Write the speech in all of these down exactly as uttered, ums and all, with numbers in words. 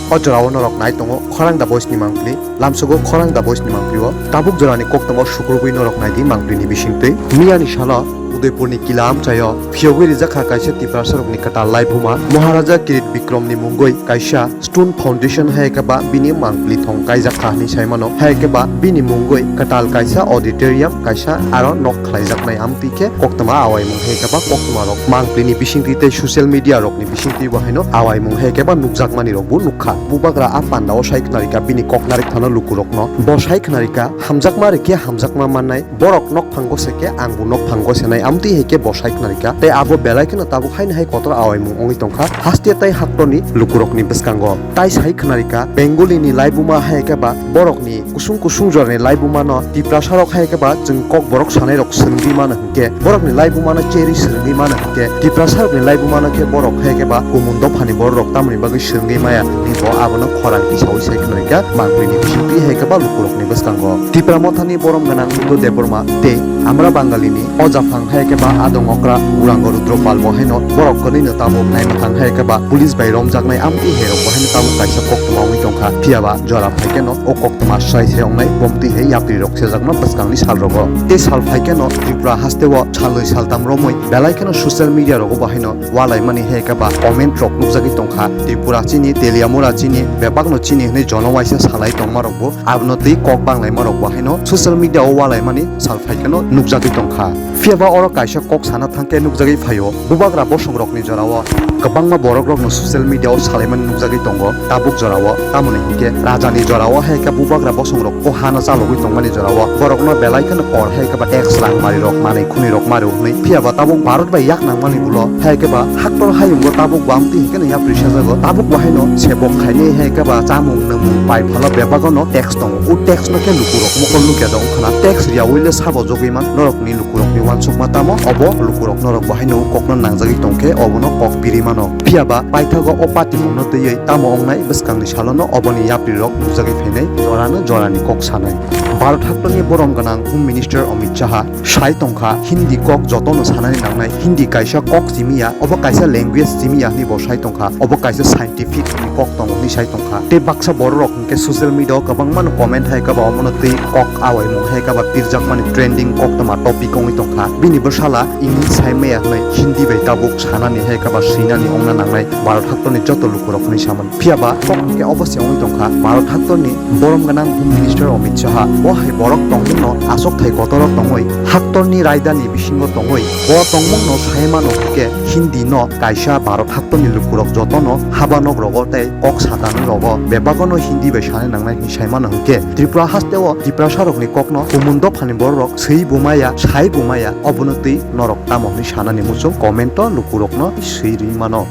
O jorao norok nai tongo Khorang The Voice ni mangpili, lamsogo Khorang The Voice ni mangpili o. Tabuk jorani koktwma sukrubwi norok nai di mangpili ni bisingtwi. Miyani salo Udaipur ni Kila amchaio phiyogwi rijak kha kaisa Tiprasa rokni kwtal laibuma Maharaja Kirit Bikram ni mungwi kaisa Stone Foundation hai khe ba bini mangpili thong kaijak kha hinwi sai mano. Hai khe ba bini mungwi kwtal kaisa auditorium, kaisa aro nok khlaijaknai, amtwi khe koktwma awaimung hai khe ba koktwma rok mangpili ni bisingtwi tei social media rok ni bisingtwi bo haino awaimung hai khe ba nukjakmani rok bo nukha. Bubagra a panda o sai khna rikha bini kok narik thano luku rokno. Bo sai khna rikha, hamjakma rikhe hamjakma mannai, borok nok phango se khe ang bo nok phango senai, amtwi hai khe bo sai khna rikha. Tei abo belai kheno tabuk haino hai kotor awaimung wngwi tongkha haste tei haktorni lukurokni bwskango. Tai sai khna rikha, Bengali ni laibuma hai khe ba borokni kusung kusung jorani laibumano Tiprasa rok hai khe ba chwng kok borok sanai rok swrwngwi mano hwnkhe, borokni laibumano cherwi swrwngwi mano hwnkhe, Tiprasa rokni laibumano khe borok hai khe ba kumun dophani borok rok tamoni bagwi swrwngwi maya hwnwi bo abono khorang tisaui sai khna rikha mangpili ni bisingtwi hai khe ba lukurokni bwskango. Tipra Mothani borom gwnang Buddho Debbarma tei Amra Bangalini o japhang hai khe ba adong okra Gurango Rudro Pal bo haino borok kwnwi no tabuk naimwthang hai khe ba police bai romjaknai amtwi hai rok bo haino tabuk kaisa koktwma wngwi tongkha. Phiya ba jora phai khe no o koktwma swrai se wngnai bomtwi hai yapri rok sejakma bwskangni sal rogo. Tei sal phai khe no Tripura haste o salnwi saltam romwi belai kheno social media rogo bo haino walaimani hai khe ba comment rok nukjagwi tongkha. Tripura chini, Teliamura chini, bebakno chini hwnwi jono waisa salai tongma rok bo abono twi kok banglaima rok bo haino social media o walaimani sal phai kheno nukjagwi tongkha. Phiya ba oro kaisa kok sana thangkhe nukjagwi phaio, bubagra bosong rokni jorao kwbangma borok rokno social media o salaimani nukjagwi tongo tabuk jorao. Tamoni hinkhe rajani jorao hai khe bubagra bosong rok o hano chalogwi tongmani jorao borokno belai kheno kor hai khe ba tax rang mari rok manwi khuni rok mario hwnwi. Phiya ba tabuk Bharat bai yak nangmani ulo hai khe ba haktor hayungo tabuk bo amtwi hinkhe no yapri sajago. Tabuk bo haino sebok khainai hai khe ba chamung nwngmung pai phano bebak no tax tongo. O tax no khe lukurok mokol nukya da wngkhana. Tax riyaui le sabo jogwi man norokni lukurokni uansukma tamo? Obo lukurok norok bo haino kokno nangjagwi tongkhe obono kok biri mano. Phiya ba paithago o patimungno twiwi tamo wngnai bwskangni salono oboni yaprirok nukjagwi phainai jorano jorani kok sanai. Bharat haktorni borom gwnang Home Minister Amit Shah sai tongkha, Hindi kok jotono sanani nangnai, Hindi kaisa kok simiya, obo kaisa language simiya hwnwi bo sai tongkha, obo kaisa scientific ni kok tongo hwnwi sai tongkha. Tei baksa borok rok hinkhe social media o kwbangma no comment hai khe ba omono twi kok awaimung hai khe ba pirjakmani trending koktwma topic wngwi tongkha. Bini bwsala English sai maya hwnwi Hindi bai tabuk sanani hai khe ba swinani wngna nangnai Bharat haktorni joto lukurok hwnwi samani. Phiya ba kok hinkhe obo se wngwi tongkha Bharat haktorni borom gwnang Home Minister Amit Shah. Bo hai borok tongmungno aswk thai kotorok tongwi haktorni raidani bisingo tongwi bo tongmungno sai mano hinkhe Hindi no kaisa Bharat haktorni lukurok jotono habanok rogo tei kok satani rogo bebagono Hindi bai sanai nangnai hwnwi sai mano hinkhe Tripura hasteo Tiprasa rokni kokno kumun dophani borok swi bumaya, sai bumaya, obono twi norok tamo hwnwi sanani muchung comment o lukurokno swi rwi mano.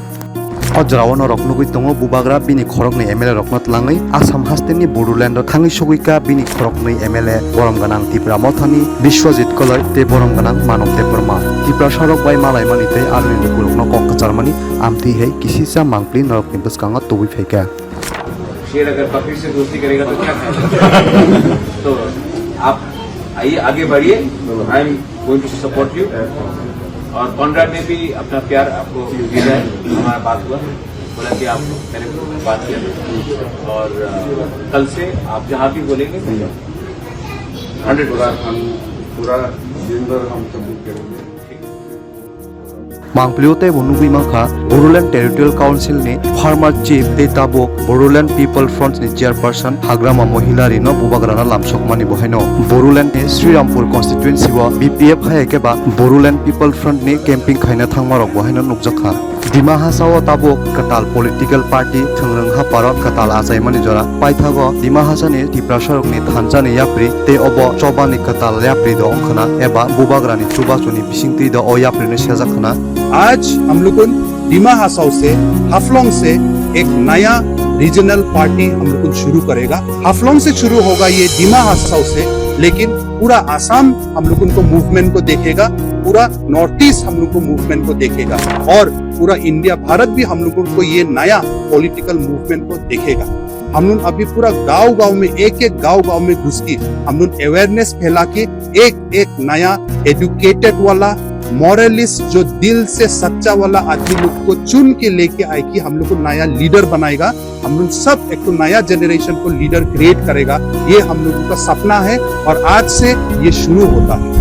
O jorao norok nugwi tongo bubagra bini khoroknwi M L A rokno tlangwi Assam hasteni Bodoland o thangwi sugwi kha bini khoroknwi M L A borom gwnang Tipra Mothani Biswajit Koloi tei borom gwnang Manob Debbarma. Tiprasa rok bai malaimani tei aroni lukurokno kok kwcharmani amtwi hai kisisa mangpli norokni bwskango tubui phaikha. शेर अगर बकरी से दोस्ती करेगा तो क्या खाएगा? तो आप आइए, आगे बढ़िए। I am going to support you। और कॉनराड ने भी अपना प्यार आपको भेजा है, हमारा बात हुआ, बोला कि आप मेरे को बात किया। और अ, कल से आप जहाँ भी बोलेंगे, हंड्रेड पूरा हम पूरा दिन भर हम सब करेंगे। Mangpilio tei bo nugwi mankha Bodoland Territorial Council ni former chief tei tabuk Bodoland People Front ni chairperson Hagrama Mohilari no bubagrana lamsokmani bo haino Bodoland ni Srirampur constituency o B P F hai khe ba Bodoland People Front ni camping khaina thangma rok bo haino nukjakha. Dima Hasao tabuk kwtal political party thwngrwng hapharo kwtal achaimani jora paithago Dima Hasani Tiprasarokni thansa ni yapri tei obo chobani kwtal yapri do wngkhwna eba bubagrani chubachuni bisingtwi do o yaprino sejak khwna. आज हम लोगों डिमा हासाओ से, हाफलोंग से एक नया regional party हम लोगों शुरू करेगा। हाफलोंग से शुरू होगा ये डिमा हासाओ से, लेकिन पूरा आसाम हम लोगों को मूवमेंट को देखेगा, पूरा नॉर्थ ईस्ट हम लोग को मूवमेंट को देखेगा और पूरा इंडिया, भारत भी हम लोगों को ये नया पॉलिटिकल मूवमेंट को देखेगा। हम लोग अभी पूरा गांव-गांव में, एक-एक गांव-गांव में घुस के हम लोग अवेयरनेस फैला के एक-एक नया एजुकेटेड वाला, मॉरलिस्ट, जो दिल से सच्चा वाला आदमी लोग को चुन के लेके आए कि हम लोग को नया लीडर बनाएगा, हम लोग सब एक तो नया जनरेशन को लीडर क्रिएट करेगा, ये हम लोगों का सपना है और आज से ये शुरू होता है।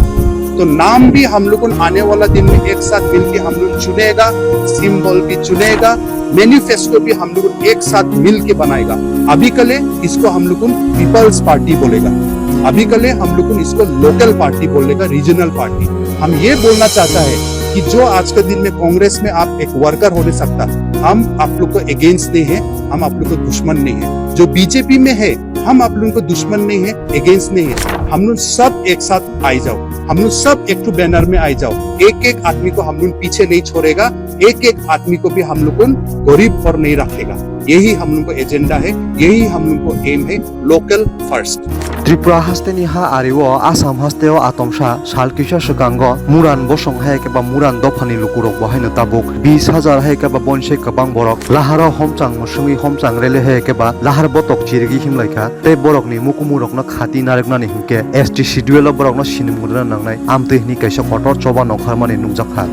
तो नाम भी हम लोग को आने वाला दिन में एक साथ मिलके हम लोग चुनेगा, सिंबल भी चुनेगा, मैनिफेस्टो भी हम लोग एक साथ मिल के बनाएगा। अभी के लिए इसको हम लोग पीपल्स पार्टी बोलेगा, अभी के लिए हम लोग इसको लोकल पार्टी बोलेगा, रीजनल पार्टी। हम ये बोलना चाहता है कि जो आज के दिन में कांग्रेस में आप एक वर्कर होने सकता, हम आप लोग को अगेंस्ट नहीं है, हम आप लोग को दुश्मन नहीं है। जो बीजेपी में है, हम आप लोगों को दुश्मन नहीं है, अगेंस्ट नहीं है। हम लोग सब एक साथ आ जाओ, हम लोग सब एक ठो बैनर में आ जाओ। एक एक आदमी को हम लोग पीछे नहीं छोड़ेगा, एक एक आदमी को भी हम लोग गरीब पर नहीं रखेगा। यही हम लोग का एजेंडा है, यही हम लोग का एम है, local first. Tripura hasteni ha ario Assam hasteo atomsa sal kisa swkango Muran bosong hai keba Muran dophani lukurok bo haino tabuk bis hajar hai keba bonse kwbang borok laharo homchang musungwi homchang rele hai keba lahar botok chirigwi himlaikha tei borokni mukumurokno khati narwknani hinkhe S T schedule o borokno sinimung rwna nangnai amtwi hwnwi kaisa kotor choba nongkharmani nukjakha.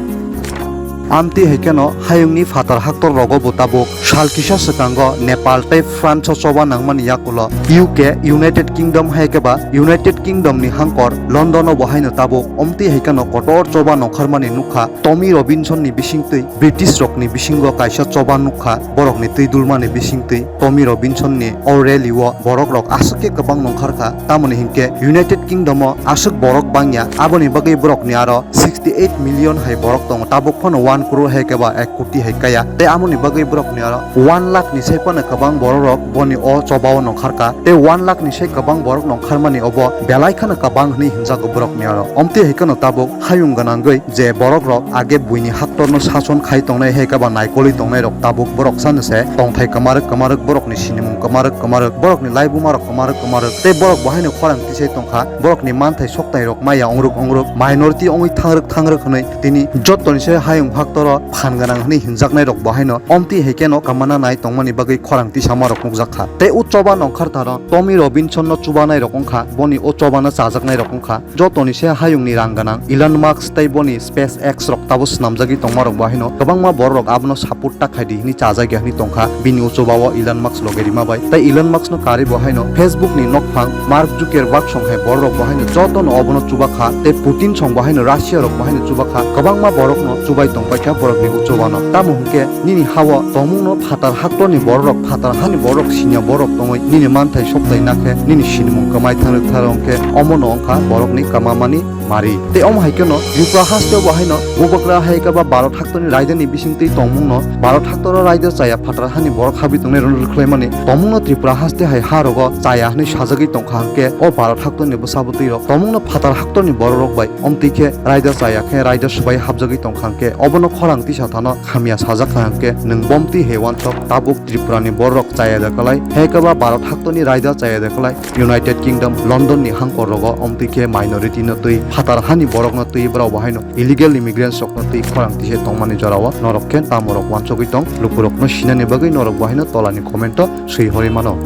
Amtwi hai kheno hayungni phatar haktor rogo bo tabuk sal kisa swkango Nepal tei France o choba nangmani yakulo U K, United Kingdom hai khe ba United Kingdom ni hangkor London o bo haino tabuk omtwi hai kheno kotor choba nongkharmani nukha. Tommy Robinson ni bisingtwi British rokni bisingo kaisa choba nukha, borokni twi dulmani bisingtwi Tommy Robinson ni o rally o borok rok aswk khe kwbang nongkharkha, tamoni hinkhe United Kingdom o aswk borok bangya, aboni bagwi borokni aro sixty eight million hai borok tongo, tabuk phano one crore hai khe ba ek koti hai kaya. Tei amoni bagwi borokni aro one lakh ni sai phano kwbang borok rok boni o choba o nongkharkha. Tei one lakh ni sai kwbang borok nongkharmani obo belai kheno kwbang hwnwi hwnjago borokni aro. Omtwi hai kheno tabuk hayung gwnangwi je borok rok age buini haktorno sason khai tongnai hai khe ba naikolwi tongnai rok tabuk borok sano se tongthai kwmarwk kwmarwk, borokni sinimung kwmarwk kwmarwk, borokni laibuma rok kwmarwk kwmarwk, tei borok bo haino khorang tisai tongkha. Borokni manthai sokthai rok maya ongrwk ongrwk, minority ongwi thangrwk thangrwk hwnwi tini jotoni se hayung haktoro phan gwnang hwnwi hinjaknai rok bo haino omtwi hai kheno kwmana nai tongmani bagwi khorang tisama rok nukjakha. Tei o choba nongkhar tharo Tommy Robinson no chubanai rok wngkha, boni o choba no chajaknai rok wngkha. Jotoni se hayungni rang gwnang Elon Musk tei boni SpaceX rok tabuk swnamjagwi tongma rok bo haino kwbangma borok rok abono support ta khaidi hwnwi chajak ya hwnwi tongkha bini uchuba o Elon Musk loge rima bai. Tei Elon Musk no karwi bo haino Facebook ni nokphang Mark Zuckerberg song hai borok rok bo haino jotono obono chubakha tei Putin song bo haino Russia rok bo haino chubakha, kwbangma borok no chubai tongbaikha borok ni uchuba no. Tamo hwnkhe nini ha o tongmung no phatar haktorni borok rok, phatar hani borok rok sinya borok tongwi nini manthai sokthai nakhe nini sinimung kwmai thangrwk thangrwk khe omono wngkha borokni kwmamani mari. Tei omo hai kheno Tripura haste bo haino bubagra hai khe ba Bharat haktorni raidani bisingtwi tongmungno Bharat haktoro raida chaya phatar hani borok habwi tongnai rwkhlaimani tongmungno Tripura haste hai ha rogo chaya hwnwi sajagwi tongkha hwnkhe o Bharat haktorni bwsa bwtwi rok tongmungno phatar haktorni borok rok bai omtwi khe raida chaya khe raida swbai habjagwi tongkha hwnkhe obono khorang tisa thano hamya sajak kha hwnkhe nwng bomtwi hai wansok tabuk Tripura ni borok chaya da kwlai hai khe ba Bharat haktorni raida chaya da kwlai. United Kingdom, London ni hangkor rogo omtwi khe minority no twi phatar hani borok no twi borok bo haino illegal immigrants rok no twi khorang tise tongmani jorao norok khe tamo rok wansogwi tong, lukurok no sinani bagwi norok bo haino tola ni comment o swi hori mano.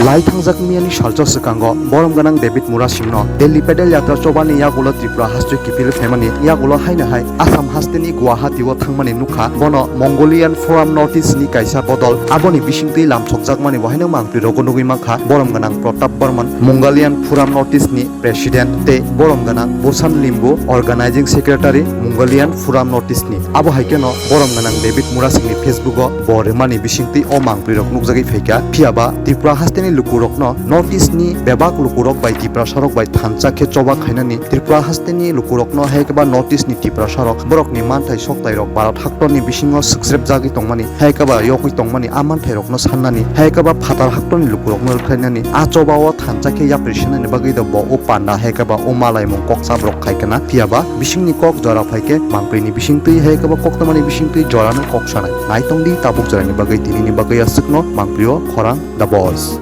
Lai thangjak miyani salsa swkango borom gwnang David Murasing no Delhi pedal yatra chobani yagulo Tripura haste kiphil phaimani yagulo haino hai Assam haste ni Guwahati o thangmani nukha. Bono Mongolian Forum North East ni kaisa bodol, aboni bisingtwi lamsokjakmani bo haino mangtwi rogo nugwi mankha. Borom gwnang Pratap Barman, Mongolian Forum North East ni President, tei borom gwnang Bhushan Limbu, Organizing Secretary, Mongolian Forum North East ni. Abo hai kheno borom gwnang David Murasing ni Facebook o bo rwmani bisingtwi o mangtwi rok nukjagwi phaikha. Phiya ba Tripura haste ni lukurok no North East ni bebak lukurok bai Tiprasa rok bai thansa khe choba khainani Tripura haste ni lukurok no hai khe ba North East ni Tiprasa rok borok ni manthai soktai rok Bharat haktor ni bisingo swksrep jagwi tongmani, hai khe ba yokwi tongmani a manthai rok no sannani, hai khe ba phatar haktor ni lukurok no rwkhlainani, a choba o thansa khe yapri sinani bagwi do bo o panda hai khe ba o malaimung kok sabrok khai kana. Phiya ba bising ni kok jora phai khe mangpri ni bising twi hai khe ba koktwma ni bising twi jora no kok sanai. Nai tong di tabuk jora ni bagwi tini ni bagwi aswk no mangpri o khorang The Voice.